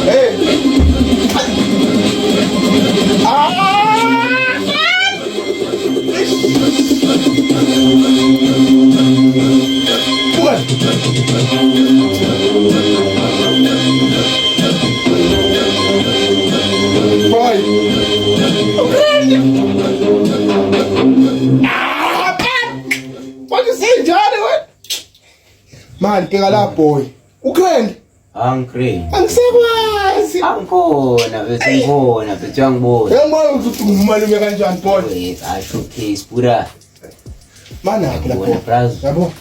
Hey. Ah! Buka. Boy. Ah, man. What you say, Johnny? What? Man, bheka la boy. Ukrend. Angikre. Angisakwazi. Angikhona bese ngikhona bese uyangibona. Uyangibona ukuthi ungumalume kanjani boy? Wait, I showcase pura. Mana phela Ngiyabona, boy. braz. Yabo.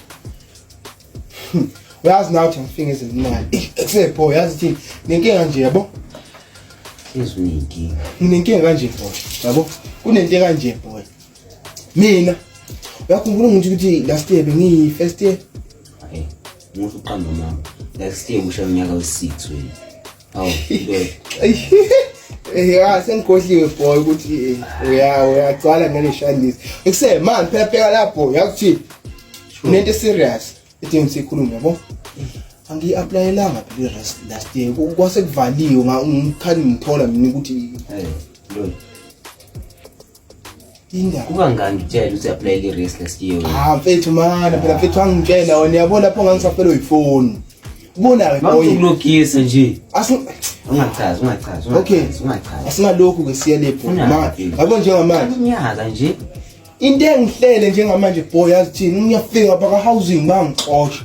Uyazi nawe ukuthi ngifike ezimnandi. Ekuse boy, yazi thini? Nenkinga nje yabo. Sezinenkinga. Nginenkinga kanje boy. Yabo. Kunento kanje boy. Mina uyakhumbula ngithi ukuthi last year bengiyi first year. Hey, umuntu uqamba mama. Last year usha unyaka we-6 wena. Awu, ndoda. Ya sengikhohliwe boy ukuthi uya uyagcwala ngale shandisi. Ekuse man phela phela lapho yakuthi kunento serious ethi ngisikhulume yabo. Angiyi-applyelanga phela i-rest last year kwase kuvaliwe ngikhani ngithola mina ukuthi Hey, ndoda. indaba. Kuba ngangitshela ukuthi apply le race last year. wena. Ah mfethu mana phela mfethu angitshela wena yabo lapho ngangisafelwe yifoni. Ubona ke boy. Mawukulokisa nje. Asin Ungachazi, ungachazi, Okay. ungachazi, ungachazi. Asingalokhu ke siya le boy. Unaphi? Manje yabo njengamanje Unyaka nje. Into engihlele njengamanje boy yazi thini ngiyafika baka housing bangixosha.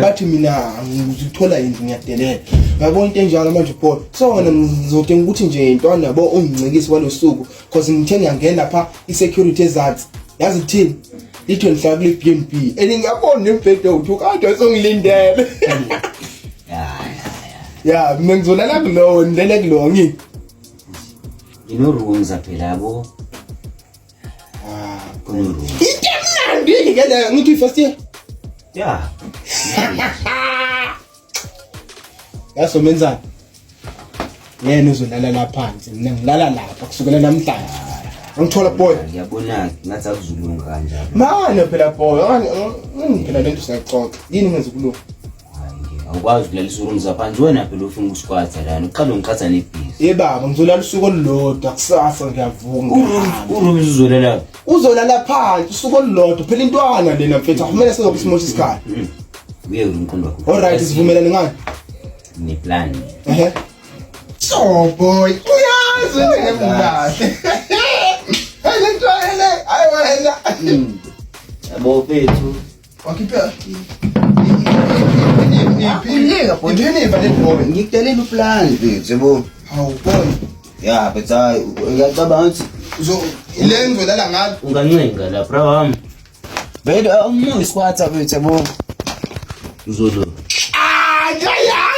Bathi mina ngizithola yini ngiyadelela. Yabo into enjalo manje boy. So wena ngizodinga ukuthi nje intwana yabo ungincikise kwalosuku cause ngithe ngiyangena lapha i-security ezansi. Yazi thini? Litho ngihlala kule B&B. And ngiyabona nembhede uthi kade songilindele. Ya, ya, ya. Ya mina ngizolala kulowo ngilele kulowo ngi. Ngino rooms phela yabo. Ah, Kuno room. Into emnandi ke leyo ngithi first year. Ya. Yaso menzani? Yena uzolala la phansi, mina ngilala lapha kusukela namhlanje. Angithola boy. Ngiyabona ngathi akuzulunga kanjalo. Manje phela boy, angani phela lento siyaxoxa. Yini ngenza kulunga? Hayi nje, awukwazi ukulalisa urooms phansi wena phela ufuna ukusquatha lana. Uqale ungiqhatha nebhizi. Ye baba, ngizolala usuku olulodwa kusasa ngiyavuka. Urooms uzolala. Uzolala phansi usuku olulodwa phela intwana lena mfethu akumele sizobe simosha isikhathi. Uye umqondo wakho. All right, sivumelane ngani? Ngine plan. Ehe. So boy, uyazi ngemkahle. Hey lento le, ayi wena. Yabo fethu. Wakhipha Iphi le boy? Ngikudelela uplan mfethu yabo. Hawu boy. Ya but hayi ngiyacabanga ukuthi Uzo le ngizolala ngalo. ungancenga la bra wami. Vele uma isquatha mfethu yabo. Uzolo. Ah, ya ya.